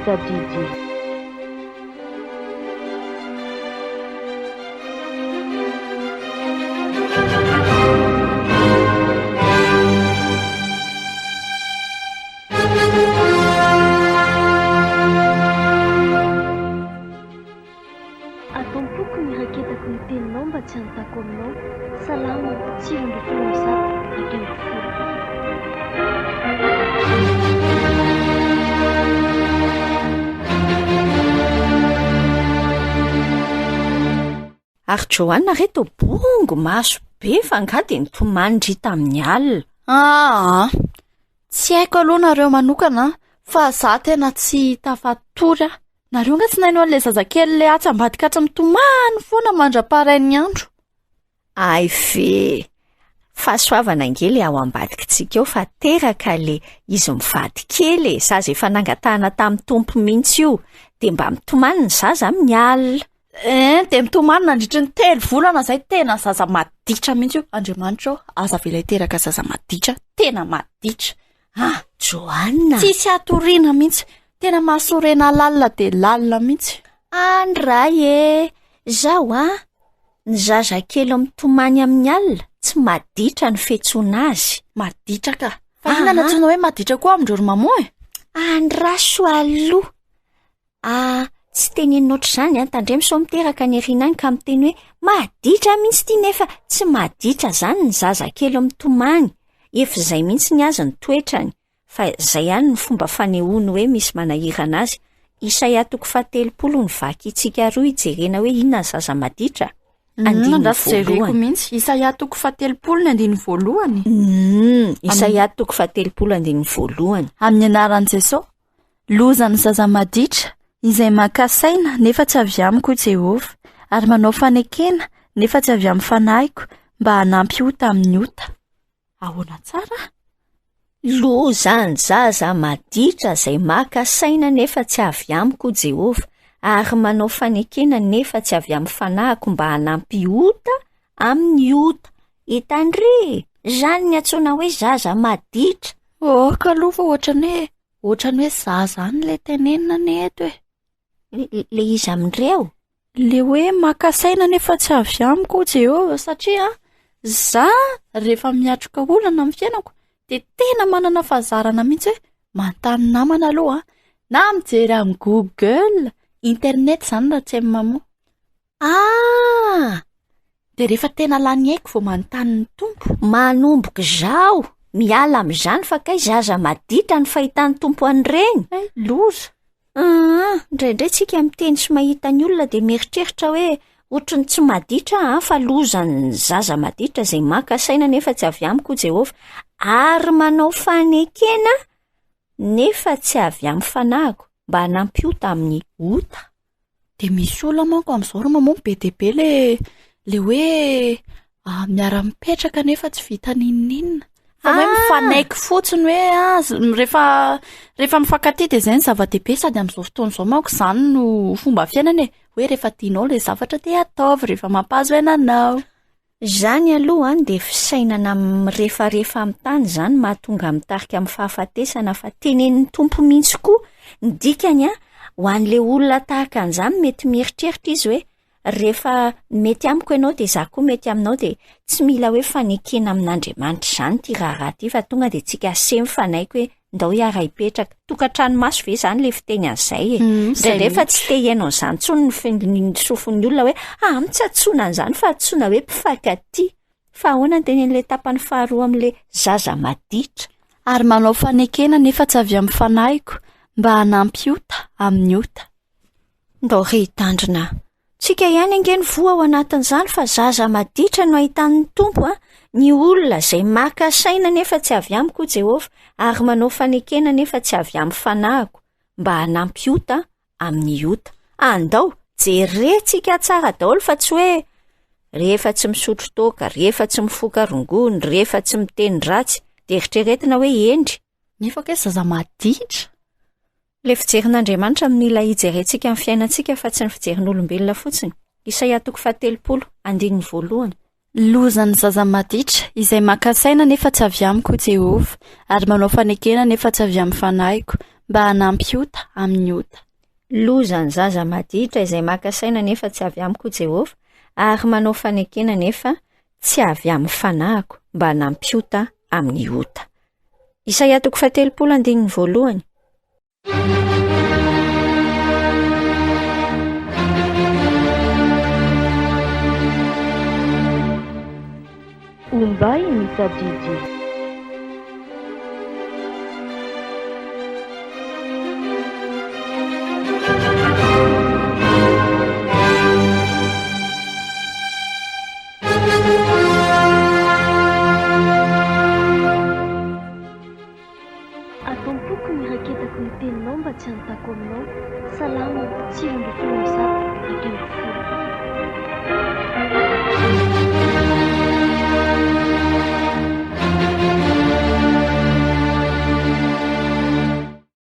Tadidy. Ato am-poko ny iraketako ny teninao mba tsy hanontako aminao. Salamo 119, 11. Ary Joanna re toa bongo maso be fa angaha dia nitomany ndry tamin'ny alina. Aa, tsy haiko aloha nareo manokana fa za tena tsy tafatory aho. Nareo nga tsy naino an'ilay zazakely le atsy ambadika atsy mitomany foana mandra-parain'ny andro. Hay ve! Fahasoavana ange le ao ambadikitsika ao fa teraka le izy mivady kely e, zaza efa nangatahana tamin'ny Tompo mihitsy io, de mba mitomany ny zaza amin'ny alina. Ein, de mitomany nandritry ny telo volana zay, tena zaza maditra mihitsy io, Andriamanitra ô, aza avela hiteraka zaza maditra, tena maditra. Ah, Joanna! Tsisy hatoriana mihitsy, tena mahasorena lalina dia lalina mihitsy. Any ray e! Zao an, ny zazakely mitomany amin'ny alina, tsy maditra ny fiantsoana azy. Maditra ka! Fa inona no antsoina hoe maditra koa amin-dry ry maman e? Andraso aloha! Ah, tsy tenenina ohatr'izany an, tandremo sao miteraka any aoriana any ka miteny hoe maditra mihitsy ity nefa tsy maditra izany ny zazakely mitomany, efa izay mihitsy ny azy ny toetrany, fa izay ihany ny fomba fanehoany hoe misy manahirana azy. Isaia toko fahatelopolo no vakintsika roa hijerena hoe inona ny zaza maditra. Andininy Andraso jereko voalohany. mihitsy. Isaia toko fahatelopolo ny andininy voalohany. Mm, Isaia toko fahatelopolo andininy voalohany. Amin'ny anaran'i Jesosy. Lozan'ny zaza maditra, izay maka saina nefa tsy avy amiko hoy Jehovah, ary manao fanekena nefa tsy avy amin'ny fanahiko, mba hanampy ota amin'ny ota. Ahoana tsara? Lozan'ny zaza maditra izay maka saina nefa tsy avy amiko hoy Jehovah, ary manao fanekena nefa tsy avy amin'ny fanahiko mba hanampy ota amin'ny ota. Hitandre! Izany ny antsoina hoe zaza maditra. Ok aloha fa ohatran'ny hoe ohatran'ny hoe za zany le tenenina anie eto e. Le iza amin'ireo? Le hoe maka saina nefa tsy avy amiko hoy Jehovah satria za rehefa miatrika olana amin'ny fiainako dia tena manana fahazarana mihitsy hoe manontany namana aloha na mijery amin'ny Google, internet izany raha tsy hain'i maman. Ah! Dia rehefa tena lany aiko vao manontany ny Tompo. Manomboka izao, miala amin'izany fa kay zaza maditra ny fahitan'ny Tompo an'ireny. Hay, loza. Aa, indraindray tsika miteny sy mahita ny olona dia mieritreritra hoe ohatry ny tsy maditra aho fa lozan'ny zaza maditra izay maka saina nefa tsy avy amiko hoy Jehovah, ary manao fanekena nefa tsy avy amin'ny fanahiko mba hanampy ota amin'ny ota. Dia misy olona manko amin'izao ry maman be dia be le le hoe miara-mipetraka nefa tsy vita n'inon'inona. Fa hoe mifanaiky fotsiny hoe ah, z- rehefa rehefa mifankatia dia izay no zava-dehibe sady amin'izao fotoana izao manko izany no fomba fiainana e. Hoe rehefa tianao ilay zavatra dia ataovy rehefa mampahazo aina anao. Izany aloha an dia fisainana mirefarefa amin'ny tany izany mahatonga mitarika amin'ny fahafatesana fa tenenin'ny Tompo mihitsy koa ny dikany an, ho an'ilay olona tahaka an'izany mety mieritreritra izy hoe rehefa mety amiko ianao dia izaho koa mety aminao dia tsy mila hoe fanekena amin'Andriamanitra izany ity raharaha ity fa tonga dia tsika ase mifanaiky hoe Ndao hiara-hipetraka. Tokantrano maso ve izany ilay fiteny an'izay e? Mm, Indraindray fa tsy te hihaino an'izany intsony ny fin- ny sofin'ny olona hoe ah, tsy antsoina an'izany fa antsoina hoe mpifankatia. Fa ahoana ny tenenin'ilay tapany faharoa amin'ilay zaza maditra? Ary manao fanekena nefa tsy avy amin'ny fanahiko, mba hanampy ota amin'ny ota. Ndao re hitandrina. Tsika ihany ange no voa ao anatin'izany fa zaza maditra no ahitan'ny Tompo a! Ny olona izay maka saina nefa tsy avy amiko hoy Jehovah ary manao fanekena nefa tsy avy amin'ny fanahiko mba hanampy ota amin'ny ota. Andao jerentsika tsara daholo fa tsy hoe rehefa tsy misotro toaka, rehefa tsy mifoka rongony, rehefa tsy miteny ratsy dia eritreretina hoe hendry. Nefa kay zaza maditra. Ilay fijerin'Andriamanitra no mila hijerentsika ny fiainantsika fa tsy ny fijerin'olombelona fotsiny. Isaia toko fahatelopolo, andininy voalohany. Lozan'ny zaza maditra izay maka saina nefa tsy avy amiko, hoy Jehovah, ary manao fanekena nefa tsy avy amin'ny fanahiko, mba hanampy ota amin'ny ota. Lozan'ny zaza maditra izay maka saina nefa tsy avy amiko, hoy Jehovah, ary manao fanekena nefa tsy avy amin'ny fanahiko, mba hanampy ota amin'ny ota. Isaia toko fahatelopolo andininy voalohany. Ombay ny tadidy.